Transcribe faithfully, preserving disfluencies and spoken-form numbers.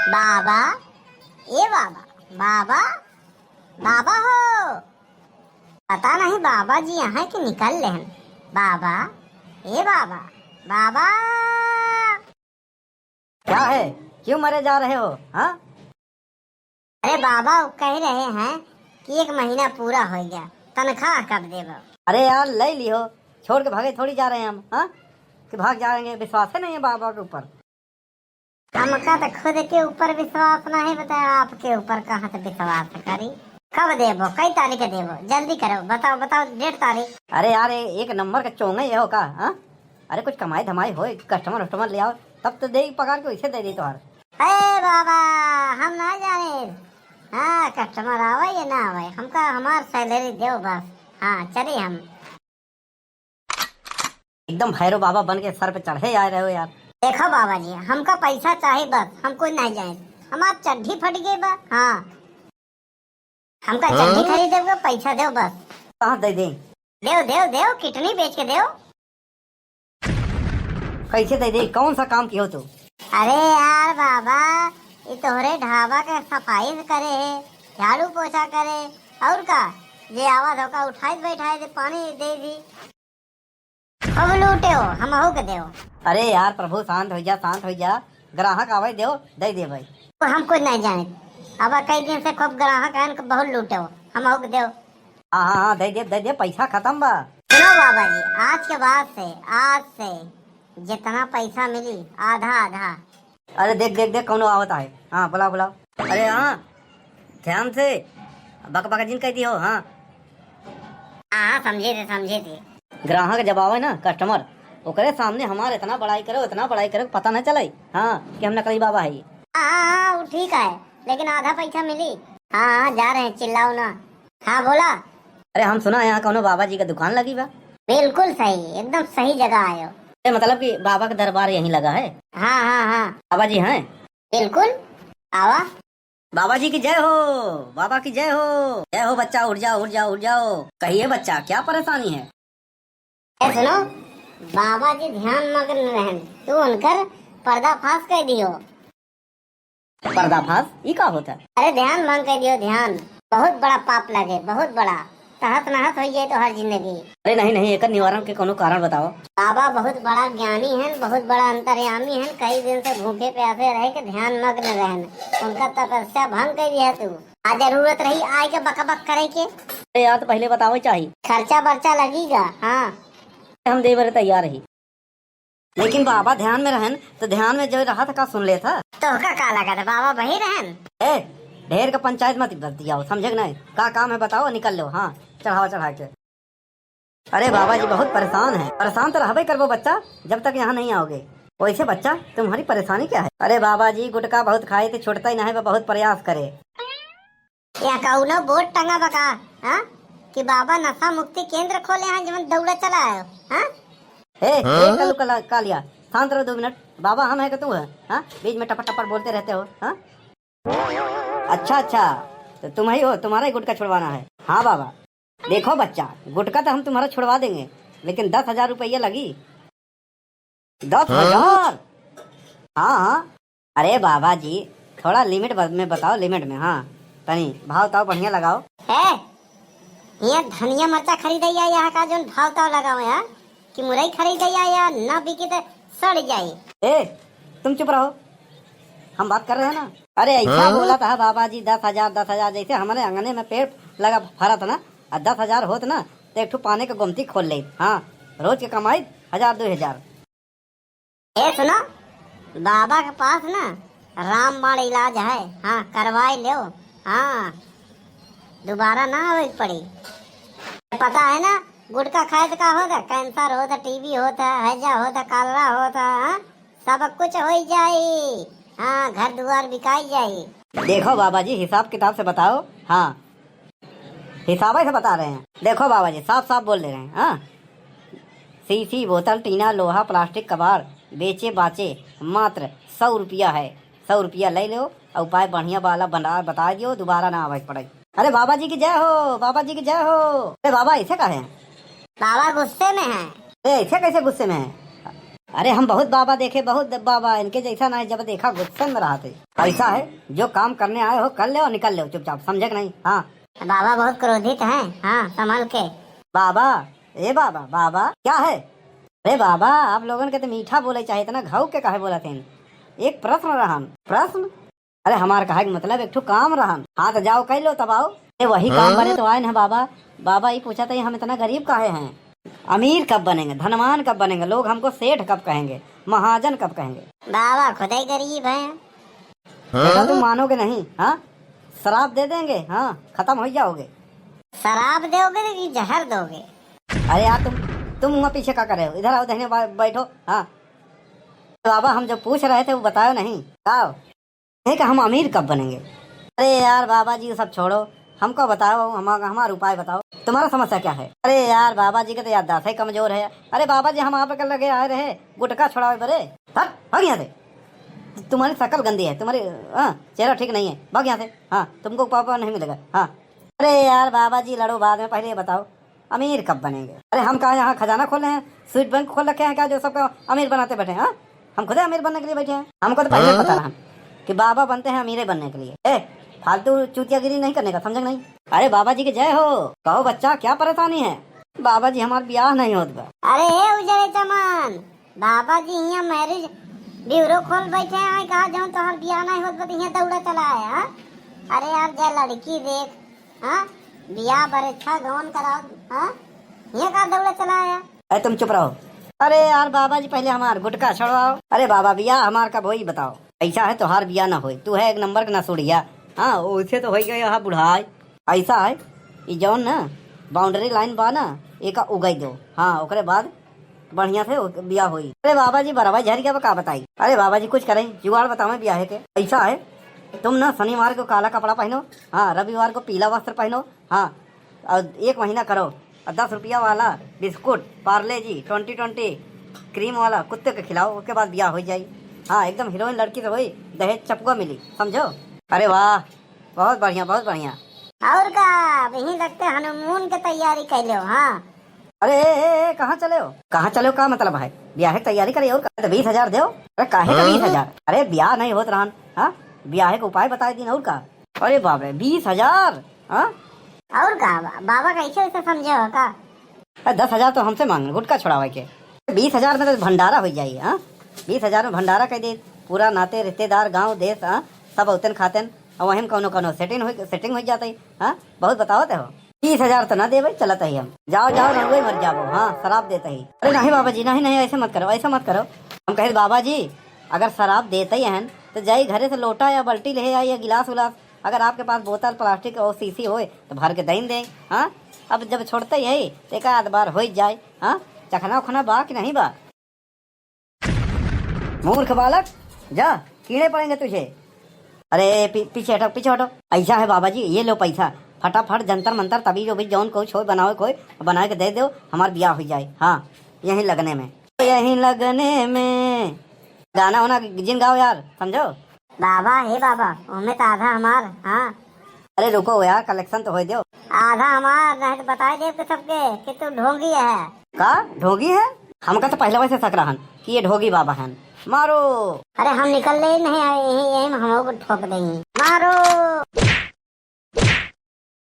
बाबा, ए बाबा, बाबा, बाबा हो। पता नहीं बाबा जी यहाँ कि निकल लेहन। बाबा, ए बाबा, बाबा। क्या है? क्यों मरे जा रहे हो? हाँ? अरे बाबा, वो कह रहे हैं कि एक महीना पूरा हो गया, तनख्वाह कब देबो? अरे यार, ले लियो, छोड़ के भागे थोड़ी जा रहे हैं हम, हाँ? कि भाग जाएंगे, विश्वास है नहीं है बाबा के ऊपर। हमका तो खुद के ऊपर विश्वास नहीं, बताओ आपके ऊपर कहाँ से विश्वास करी? कब देबो, कई तारीख के देबो? जल्दी करो, बताओ, बताओ डेट तारीख। अरे यार, ये एक नंबर का चोंगे ये हो का, हाँ? अरे कुछ कमाई धमाई होए, कस्टमर वस्टमर ले आओ, तब तो दे पगार के, वैसे दे दे तोहार। अरे बाबा, हम ना जाने, हाँ, कस्टमर आवे या ना आवे, हमका हमार सैलरी दो बस। हाँ, चली हम। एकदम भैरव बाबा बन के सर पे चढ़े आए रहे हो यार। देखो बाबा जी, हमका पैसा चाही बस, हम कुछ नहीं जाने। हमार चड्ढी फट गई बा। हाँ, हमका चड्ढी खरीदे के पैसा देव बस। कहाँ दे दे? देव, देव, देव, किडनी बेच के देव। कैसे दे दे? कौन सा काम कियो तू? अरे यार बाबा, ये तोहरे ढाबा के सफाई से करे है, झाड़ू पोछा करे, और का? जे आवा धोका उठाए बैठाए दे, पानी दे दी। खूब लूटे हो, हमहू के देव। अरे यार प्रभु, शांत हो जा, शांत हो जा। ग्राहक आवे देव, दे दे भाई। तो हम कुछ नहीं जाने। अब कई दिन से खूब ग्राहक आए, बहुत लूटे हो, हमहू के देव। हाँ, हाँ, हाँ, दे दे, दे दे, पैसा खत्म बा। सुनो बाबा जी, आज के बाद से, आज से जितना पैसा मिली, आधा आधा। अरे देख, देख, देख, कौनो आवत है। हाँ, बुलाओ, बुलाओ। अरे हाँ, ध्यान से, बक बक जिन कह दियो, हाँ। हाँ, हाँ, समझे थे, समझे थे। ग्राहक जब आवे ना, कस्टमर, ओकरे सामने हमार इतना बड़ाई करो, इतना बड़ाई करो, पता न चले, हाँ, कि हम नकली बाबा है। हाँ, हाँ, हाँ, वो ठीक है, लेकिन आधा पैसा मिली। हाँ, हाँ, जा रहे हैं, चिल्लाओ ना। हाँ, बोला। अरे, हम सुना यहाँ कौनो बाबा जी का दुकान लगी बा। बिल्कुल सही, एकदम सही जगह आयो। अरे, मतलब कि बाबा का दरबार यहीं लगा है? हाँ, हाँ, हाँ। बाबा जी हैं? बिल्कुल, आवा। बाबा जी की जय हो, बाबा की जय हो, जय हो बच्चा, उठ जाओ, उठ जाओ, उठ जाओ। कहिए बच्चा, क्या परेशानी है? ए सुनो, बाबा जी ध्यान मग्न रहन, तू उनकर पर्दाफाश कर दियो। पर्दाफाश? ई का होता? अरे ध्यान भंग कर दियो, ध्यान। बहुत बड़ा पाप लगे, बहुत बड़ा। तहस नहस हो जाए तो हर जिंदगी। अरे नहीं, नहीं, एकर निवारण के कोनो कारण बताओ। बाबा बहुत बड़ा ज्ञानी हैं, बहुत बड़ा अंतर्यामी हैं। कई दिन से भूखे प्यासे रह के ध्यान मग्न रहन, उनका तपस्या भंग कर दिया तू। आ जरूरत रही आए के बकबक करे के। अरे यार, तो पहले बतावे चाही। खर्चा बर्चा लगेगा, हाँ। हम देवे तैयार ही। लेकिन बाबा ध्यान में रहन, तो ध्यान में जो रहा था, का सुन ले था? तोहका का लगा था, बाबा वही रहन? ए, ढेर का पंचायत मत बतियाओ, समझे कि नहीं? का काम है बताओ, निकल लो। हाँ, चढ़ावा चढ़ा के। अरे बाबा जी बहुत परेशान है। परेशान तो रहबे करबो बच्चा, जब तक यहाँ नहीं आओगे। वैसे बच्चा, तुम्हारी परेशानी क्या है? अरे बाबा जी, गुटखा बहुत खाए थे, छूटता ही नहीं, बहुत प्रयास करे। या कौनो बोर्ड टंगा बा का, हाँ? कि बाबा नशा मुक्ति केंद्र खोले हैं, जवन दौड़ा चला आयो, हाँ? ए, ए, कलू कला, कालिया, शांत रहो दो मिनट। बाबा हम है कि तू है, हाँ? बीच में टपर टपर बोलते रहते हो, हाँ? अच्छा, अच्छा, तो तुम ही हो, तुम्हारा ही गुटखा छुड़वाना है। हाँ बाबा, देखो बच्चा, गुटखा तो हम तुम्हारा छुड़वा देंगे, लेकिन दस हजार रुपया लगी। दस हजार? हाँ, हाँ। अरे बाबा जी, थोड़ा लिमिट ब-, में बताओ, लिमिट में। हाँ, तनी भाव ताव बढ़िया लगाओ। है, यहाँ धनिया मरचा खरीदे या यहाँ का जोन भाव ताव लगाओ यार, कि मुरई खरीदे या, या ना बिकी तो सड़ जाई। ए, तुम चुप रहो, हम बात कर रहे हैं ना। अरे ऐसा हाँ? बोला था बाबा जी, दस हजार, दस हजार, जैसे हमारे अंगने में पेड़ लगा फरत ना, आ दस हजार होत ना, तो एक ठो पाने के गोमती खोल ले। हाँ, रोज के कमाई हजार, दो हजार। ए सुनो, बाबा के पास ना रामबाण इलाज है, हाँ, करवाई लो, हाँ, दोबारा ना आवे के पड़ी। पता है ना, गुटखा खाए से का होता? कैंसर होता, टीबी होता, हैजा होता, कॉलरा होता, हाँ, सब कुछ हो जाई। हाँ, घर दुआर बिकाई जाई। देखो बाबा जी, हिसाब किताब से बताओ। हाँ, हिसाब से बता रहे हैं। देखो बाबा जी, साफ साफ बोल दे रहे हैं। हाँ, शीशी, बोतल, टीना, लोहा, प्लास्टिक, कबाड़ बेचे बाचे मात्र सौ रुपया है। सौ रुपया ले लो और उपाय बढ़िया वाला बना, बता दियो, दोबारा ना आवे के पड़े। अरे बाबा जी की जय हो, बाबा जी की जय हो। अरे बाबा ऐसे का है? बाबा गुस्से में है। ए, ऐसे कैसे गुस्से में है? अरे हम बहुत बाबा देखे, बहुत बाबा, इनके जैसा ना है, जब देखा गुस्से में रहते। ऐसा है, जो काम करने आए हो कर ले और निकल ले चुपचाप, समझे कि नहीं? हाँ। बाबा बहुत क्रोधित हैं, हाँ, संभल के। बाबा, ए बाबा, बाबा क्या है? अरे बाबा, आप लोगन के तो मीठा बोले चाहे, इतना घाव के काहे बोलत हैं? एक प्रश्न रहन। प्रश्न? अरे हमार कहे के मतलब एक ठो काम रहन। हाँ तो जाओ कइ लो तब आओ। ए वही काम बरे तो आए न बाबा। बाबा ई पूछा था हम इतना गरीब काहे हैं? अमीर कब बनेंगे, धनवान कब बनेंगे, लोग हमको सेठ कब कहेंगे, महाजन कब कहेंगे? बाबा खुद ही गरीब हैं। बेटा तुम मानोगे नहीं, हाँ? शराब दे देंगे, हाँ, खत्म हो जाओगे। शराब दोगे कि जहर दोगे? अरे यार तुम तुम वहाँ पीछे का कर रहे हो? इधर आओ, दहिने बा-, बैठो। हाँ बाबा, हम जो पूछ रहे थे वो बताओ नहीं। बताओ, कहे कि हम अमीर कब बनेंगे? अरे यार बाबा जी, सब छोड़ो, हमको बताओ, हम, हमारा उपाय बताओ, तुम्हारा समस्या क्या है? अरे यार बाबा जी के तो याददाश्त ही कमजोर है। अरे बाबा जी, हम आपके लगे आए रहे गुटखा छुड़ावे बरे। हट, भाग यहाँ से। तुम्हारी शकल गंदी है, तुम्हारी, हाँ, चेहरा ठीक नहीं है, भाग यहाँ से। हाँ, तुमको पापा नहीं मिलेगा। हाँ। अरे यार बाबा जी, लड़ो बाद में, पहले ये बताओ अमीर कब बनेंगे? अरे हम कहाँ यहाँ खजाना खोले हैं, स्वीट बैंक खोल रखे हैं क्या जो सबका अमीर बनाते बैठे हैं? हाँ, हम खुद ही अमीर बनने के लिए बैठे हैं। हमको तो पहले पता रहा कि बाबा बनते हैं अमीरे बनने के लिए। ए, फालतू चूतियागिरी नहीं करने का, समझे कि नहीं? अरे बाबा जी की जय हो। कहो बच्चा, क्या परेशानी है? बाबा जी, हमार ब्याह नहीं होत बा। अरे ए उजड़े चमन, बाबा जी हियाँ मैरिज ब्यूरो खोल बैठे हैं, कहा जौन तोहर बियाह नहीं होत बा त हियाँ दौड़ा चला है, हाँ? अरे यार, जा लड़की देख, हाँ? बियाह बरेछा गौन कराओ, हाँ? हियाँ का दौड़ा चला है? अरे तुम चुप रहो। अरे यार बाबा जी, पहले हमार गुटखा छुड़वाओ। अरे बाबा, बियाह हमार कब होई बताओ? ऐसा है, तोहार बियाह ना होई, तू है एक नंबर के नसुड़िया। हाँ, उसे तो होई गया है बुढ़ाई। ऐसा है, ई जौन ना बाउंड्री लाइन बा ना, एका उगाई दो। हाँ, ओकरे बाद बढ़िया से ओके बियाह होई। अरे बाबा जी, बरवा झर गया बा, का बताई? अरे बाबा जी, कुछ करें, जुगाड़ बतावें बियाहे के। ऐसा है, तुम ना शनिवार को काला कपड़ा पहनो, हाँ, रविवार को पीला वस्त्र पहनो, हाँ, और एक महीना करो, और दस रुपया वाला biscuit Parle G twenty twenty cream वाला कुत्ते के खिलाओ, उसके बाद बियाह हो जाई। हाँ, एकदम हीरोइन लड़की से होई, दहेज चपुआ मिली, समझो? अरे वाह, बहुत बढ़िया, बहुत बढ़िया। और का, अब यहीं लगते हनीमून के तैयारी कर लो। हाँ। अरे ए, ए, ए, कहाँ चले हो? कहाँ चले हो का मतलब है? ब्याहे के तैयारी करे और का? तो बीस हजार दो। अरे काहे का बीस हजार? अरे ब्याह नहीं होत रहन, हाँ? ब्याहे के उपाय बताए दिन और का? अरे बाप रे, बीस हजार? हाँ? और का बा-, बाबा कैसे वैसे समझे हो का? अरे दस हजार तो हमसे मांग, गुटखा छुड़ावे के। बीस हजार में तो भंडारा हो जाई, हाँ? बीस हजार में भंडारा कर दे, पूरा नाते रिश्तेदार, गांव, देश, हाँ? सब औतन खातन, और वहीं में कौनो कौनो सेटिंग हो, सेटिंग हो जाता है, हाँ? बहुत बतावत हो। तीस हजार तो ना देबे, चलत ही हम। जाओ, जाओ, रहुए मर जाबो। हाँ, शराब देत ही। अरे नहीं बाबा जी, नहीं, नहीं, ऐसे मत करो, ऐसे मत करो। हम कहे बाबा जी, अगर शराब देत ही हन, तो जाई घरे से लोटा या बाल्टी ले आई या गिलास उलास। अगर आपके पास बोतल, प्लास्टिक और शीशी होए, तो भर के दइन दे। हाँ, अब जब छोड़ते ही है, तो एक आध बार हो ही जाए। हाँ, चखना उखना बा कि नहीं बा? मूर्ख बालक, जा, कीड़े पड़ेंगे तुझे। अरे पी-, पीछे हटो, पीछे हटो। ऐसा है बाबा जी, ये लो पैसा, फटाफट जंतर मंतर तबीज उबीज जौन कुछ होए बनावे कोई, बनाए के दे दो, हमार बियाह हो जाए। हाँ, यहीं लगने में, यहीं लगने में। गाना वाना जिन गाओ यार, समझो। बाबा, हे बाबा, ओमे तो आधा हमार, हाँ। अरे रुको यार, कलेक्शन तो होए दो। आधा हमार, नहीं तो बताए देब के सबके कि तू ढोंगी है। का ढोंगी है? हमका तो पहले से शक रहन कि ये ढोंगी बाबा हन। मारो। अरे हम निकल ले नहीं आए, यही, यही में हम लोग ठोक देंगे। मारो।